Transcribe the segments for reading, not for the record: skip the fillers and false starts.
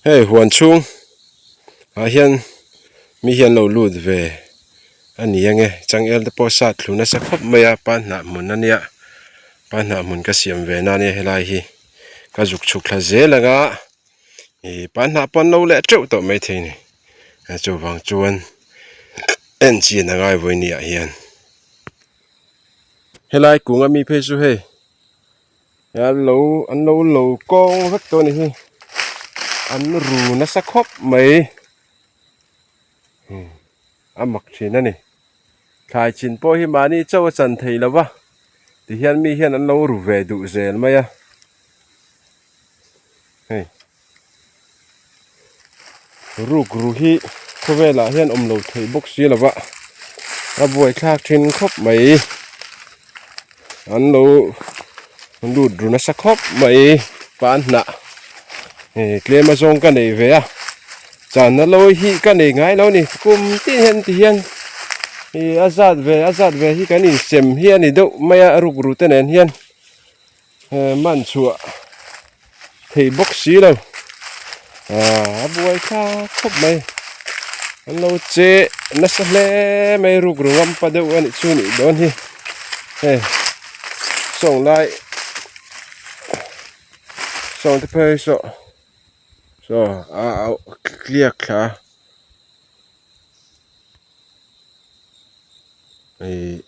Hei huan chhung ah hian mi hian lo lut ve a ni ange changel te pawh sat thlu nasa khawp mai a panhnah hmun a nia panhnah hmun ka siam ve na ania helai hi ka zuk chhuk thla zel ang a ih panhnah pawh an lo leh teuh tawh maithei a ni chuvang chuan en chin a ngai vawi ni ah hian helai kung ami phei chu hei. An lo an lo lo kawng vek tawh a ni hi an ru nasa khawp mai a mak thin a ni thlai chin pawh hi mahni chauh a chan thei lo va tihian mi hian an lo ru ve duh zel mai a hei. Rukru hi khawvelah hian awm lo theih bawk si lo va a buaithlak thin khawp mai an lo lut ru nasa khawp mai pan hnah eh tlem a zawng ka nei ve a channa lawi hi ka nei ngai lo a ni kum tin hian ti hian ih a zat ve a zat ve hi kan insem hi a ni deuh mai a rukru te nen hian. Man chhuah thei bawk si lo a buai thlak khawp mai an lo che nasa hle mai rukru ngam pa deuh a nih chu nih dawn hi hei sawng lai sawng te phei saw saw a tliak thla a. Ih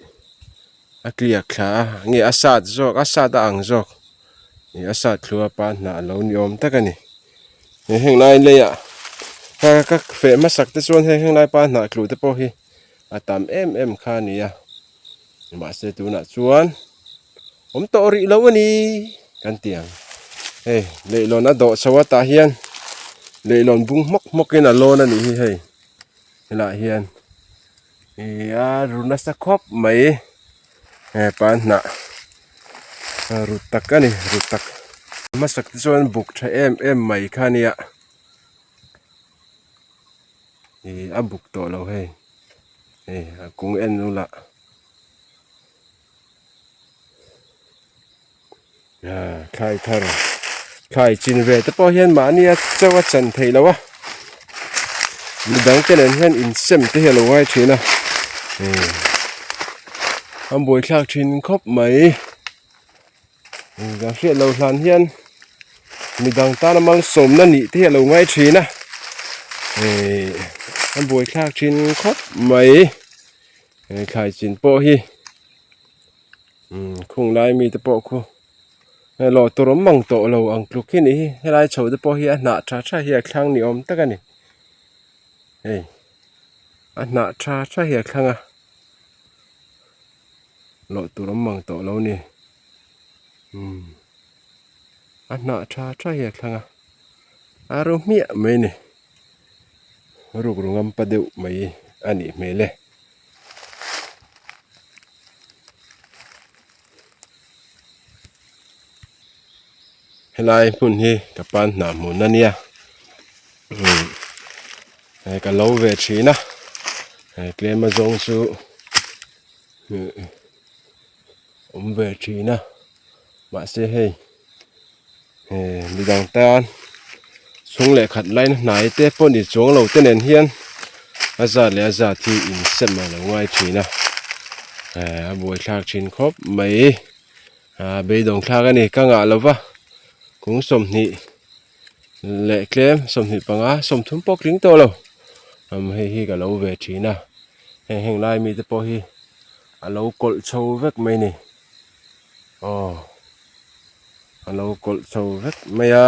a tliak thla a nge a sat zawk a sat a ang zawk ih a sat thlu a pa hnah lo ni awm tak a ni he heng lai leiah ka ka feh hmasak te chuan heng heng lai pa hnah tlu te pawh hi a tam em em kha a ni a mahse tunah chuan awm tawh rih lo a ni kan ti ang hei leihlawn a dawh chho a tah hian leihlawn bung hmawk hmawk in a lawn a nih hi hei helaiah hian. Ih a ru nasa khawp mai hepa hnah ru tak a ni ru tak hmasak te chuan buk tha em em mai kha a nia ih a buk tawh lo hei hei a kung en ula. Thlai thar thlai chin ve te pawh hian mahni a chauh a chan theih loh a midang te nen hian insem te hi a lo ngai thin a an buaithlak thin khawp mai kan hriat loh hlan hian midang tana malsawmna nih te hi a lo ngai thin a an buaithlak thin khawp mai thlai chin pawh hi. Umm khung lai mite pawh khu hei lawh tur awm mang tawh lo ang tluk hi ni hi helai chho te pawh hi a hnah tha tha hi a thlang ni awm tak a ni hei a hnah tha tha hi a thlang a lawh tur awm mang tawh lo ni umm a hnah tha tha hi a thlang a a ro hmiah mai a ni rukru ngampa deuh mai a nih hmel e. Helai hmun hi ka pan hnah hmun a nia umm hei ka lo ve thin a hei tlem azawng chu awm ve thin a mahse hei. He midang tan chhung leh khat laina hnai te pawh ni chuang lo te nen hian a zat leh a zat hi insem a lo ngai thin a eh a buaithlak thin khawp mai ah beidawng thlak a ni ka ngah lo va kung 20 leh tlem 25 30 pawh tling tawh lo am hei hi ka lo ve thin a heng heng lai mite pawh hi a lo kawlh chho vek mai a ni aw. A lo kawlh chho vek mai a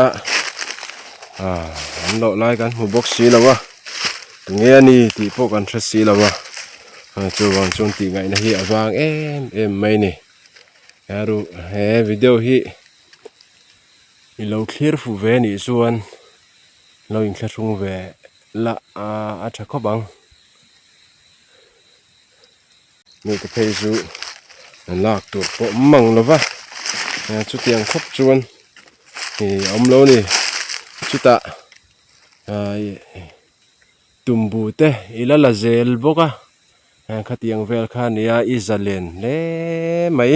ah an loh lai kan hmu bawk si lo a tunge a ni tih pawh kan hre si lo a chuvang chuan tih ngaihna hi a vang em em mai a ni he video hi i lo thlir fuh ve anih chuan lo inthlahrung ve la a tha khawp ang. Mite phei chu an lak tur pawh mang lo va chutiang khawp chuan ih a awm lo a ni chutah ih tumbu te i la la zel bawk a khatiang vel kha a nia i zalen hle mai.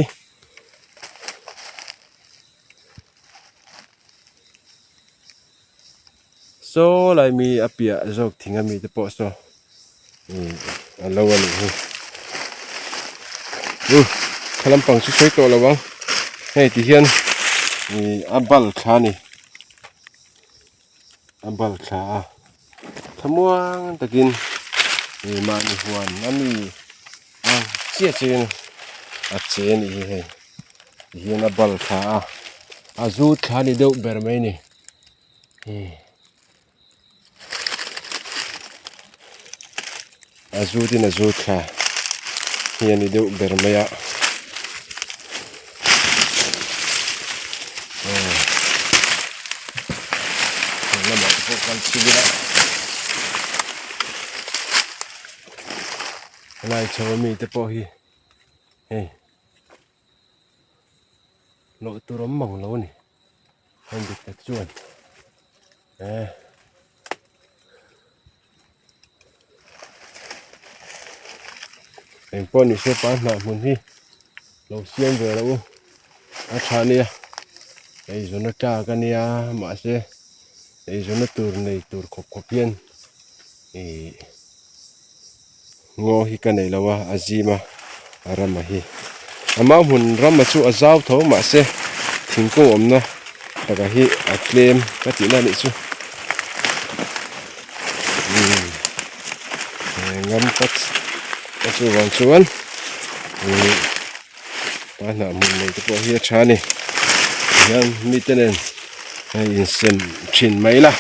Saw lai mi a piah zawk thing ami te pawh saw ih a lo a nih hi u kha lampang chu sawi tawh lo ang hei ti hian ih a bal thla a ni a bal thla a thlamuang takin ih mahni huan ami ang chiah chiah in a che a nih hi hei ti hian a bal thla a a zu thla ni deuh ber mai a ni. A zut in a zut thla hi a ni deuh ber mai a lamah te pawh kal chhil ila helai chho ami te pawh hi hei lawh tur awm mang lo a ni. Heng dik tak chuan eh eng pawh ni se pa hnah hmun hi lo siam ve loh u a tha nia eizawn a tlak a nia mahse eizawn tur nei tur khawp khawp hian ih Ngaw hi ka nei lo a, a zim a, a rama hi. A mau hmun rama chu a zau tho mahse thingkung awmna takah hi a tlem ka tihna anih chu. Umm ngam ka ka chuvang chuan umm pa hnah hmun nei te pawh hi a tha a ni. Tihian mite nen hei insem thin mai ila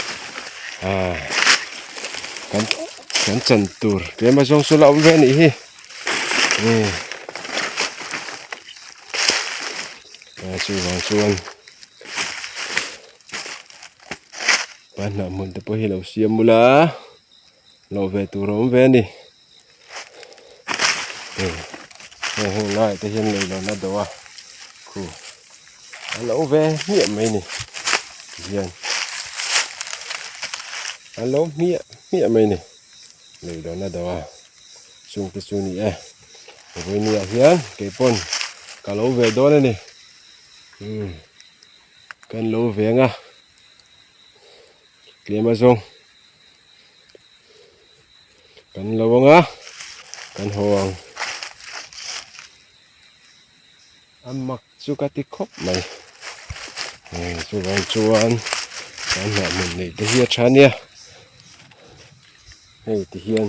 ah kan. Kan chan tur tlem a zawng chu la awm ve a nih hi umm a chuvang chuan a hnah hmun te pawh hi lo siam ula lawh ve tur a awm ve a ni heng heng laiah te hian leilawn a do a khu a lo ve hmiah mai a ni tihian. A lo hmiah hmiah mai a ni lei dawn a do a chung te chu ni e vawinia hian kei pawn ka lo ve dawn a ni umm kan lo veng a tlem a zawng kan lo ang a kan haw ang. A mak chu ka ti khawp mai chuvang chuan kan hnah hmun neih te hi a tha ania hei ti hian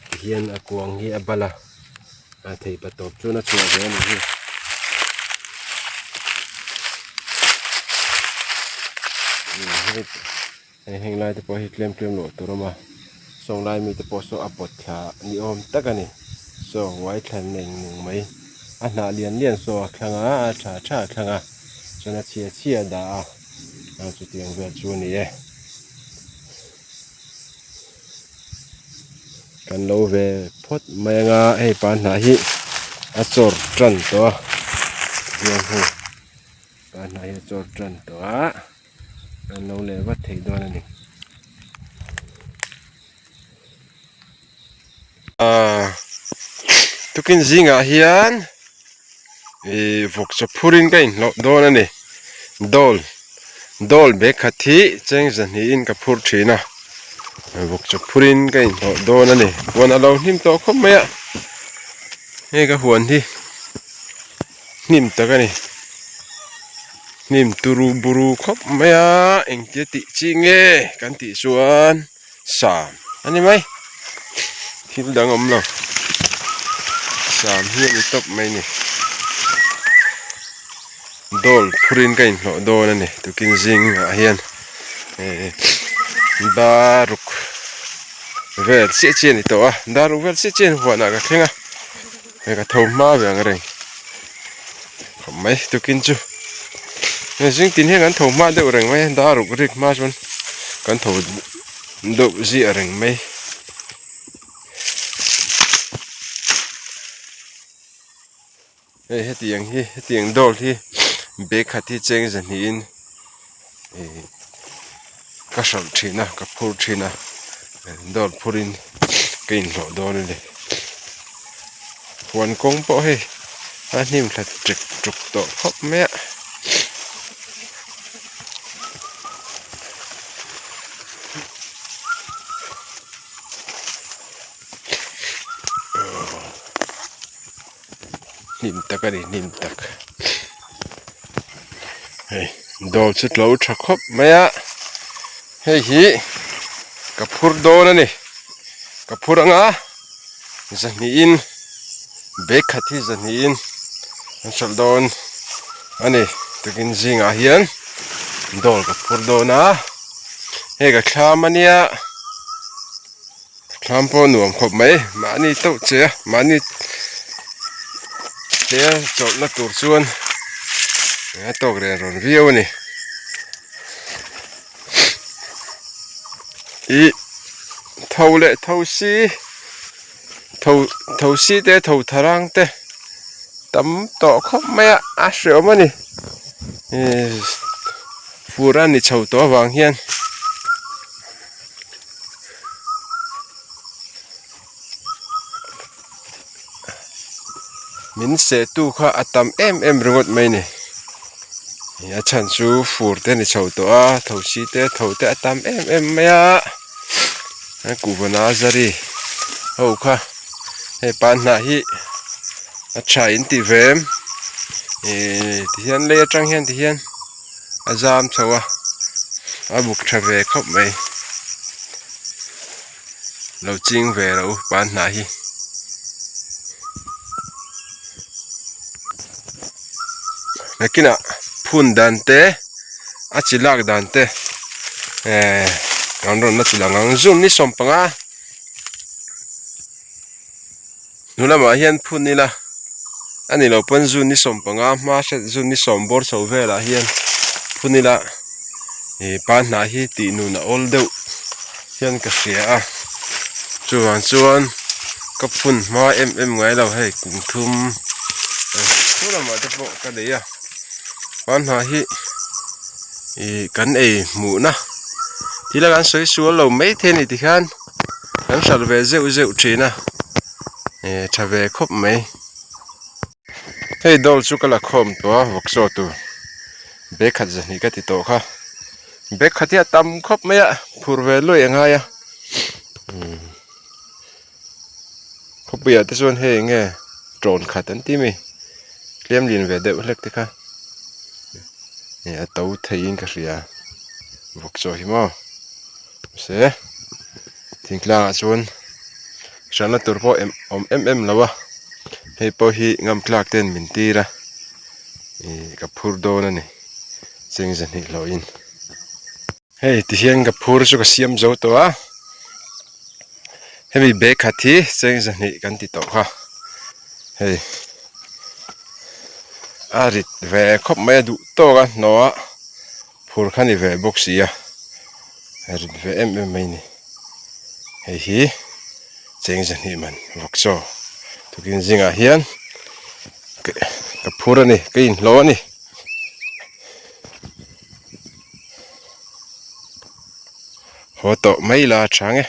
ti hian a kuang hi a bal a a thei pa tawp chuan a chhuah ve a ni hi. Hei heng lai te pawh hi tlem tlem loh tur a awm a sawng lai mite pawh saw a pawt thla ni awm tak a ni saw uai thla nei nung mai a hnah lian lian saw a thlang a a tha tha a thlang a chuan a chhia chhia a dah a a chutiang vel chu a ni e kan lo ve phawt mai anga hei pa hnah hi a chawr tan tawh a tihian hei pa hnah hi a chawr tan tawh a. An lo leh vat thei dawn a ni. Aaa tukin zingah hian ih vawk chaw phurin ka inhlawh dawn a ni. Dawl dawl bag khat hi cheng zahnihin ka phur thin a vawk chaw phurin ka inhlawh dawn a ni. Huan a lo hnim tawh khawp mai a hei ka huan hi. Hnim tak a ni hnim turu buru khawp mai a engtia tih chi nge kan tih chuan sam a ni mai thil dang awm lo sam hi a ni tawp mai a ni dawl phurin ka inhlawh dawn a ni tukin zingah hian eh daruk vel chiah chiah a ni tawh a daruk vel chiah chiah huanah ka thleng a. Hei ka tho hma ve ang reng khawp mai tukin chu hei zing tin hian kan tho hma deuh reng mai a dar ruk rik hma chuan kan tho deuh ziah reng mai hei hetiang hi hetiang dawl hi bag khat hi cheng zahnihin ih ka hralh thin a ka phur thin a dawr phurin ka inhlawh dawn a ni huan kawng pawh hei a hnim thla ṭek ṭuk tawh khawp mai a. Hnim tak a ni hnim tak hei dawl chu tlo tha khawp mai a hei hi ka phur dawn a ni ka phur anga zahnihin bag khat hi zahnihin an hralh dawn a ni tukin zingah hian dawl ka phur dawn a hei ka thlam a nia. Thlam pawh nuam khawp mai mahni tauh che a mahni te chawlhna tur chuan a tawk ren rawn viau a ni ih tho leh tho si tho tho si te tho tharang te tam tawh khawp mai a a hreawm a ni ih fur a ni chho tawh avang hian. Min seh tu kha a tam em em ringawt mai a ni a chhan chu fur te a ni chho tawh a thosi te tho te a tam em em mai a kuhva nazari ho kha hei panhnah hi a tha in tih ve em ihh tihian lei atang hian tihian. a zam chho a a buk tha ve khawp mai lo ching ve rawh u pan hnah hi nakinah phun dan te a chi lak dan te ehh an rawn la ti lang ang zoom ni sawmpanga. Hnu lamah hian phun ila a ni lo pawn zun ni 15 hma hret zun ni 10 bawr chho velah hian phun ila ih pa hnah hi tih nun a awl deuh hian ka hria a chuvang chuan ka phun hma em em ngai lo hei kum thum thu lamah te pawh ka nei a pa hnah hi ih kan ei hmuhna thil a kan sawi sual lo maithei a ni tikhian. Kan hralh ve zeuh zeuh thin a eh tha ve khawp mai hei dawl chu ka la khawm tawh a vawk chaw tur bag khat zahnih ka ti tawh kha bag khat hi a tam khawp mai a phur ve luaih a ngai a umm khawpuiah te chuan hei eng nge tawn khat an ti mi tlem lian ve deuh hlek te kha eh a to theiin ka hria vawk chaw hi maw. Mahse thingtlang ah chuan hranna tur pawh em awm em em lo a hei pawh hi ngam tlak ten min tir a ih ka phur dawn a ni cheng zahnih hlawh in hei tihian ka phur chu ka siam zo tawh a hemi bag khat hi cheng zahnih kan ti tawh kha hei a rit ve khawp mai a duh tawk a hnawh a. Phur kha ni ve bawk si a, a rit ve em em mai ni. Hei hi cheng zahnih man vawk chaw tukin zingah hian ka phur a ni, ka inhlawh a ni. Haw tawh mai la a chang e.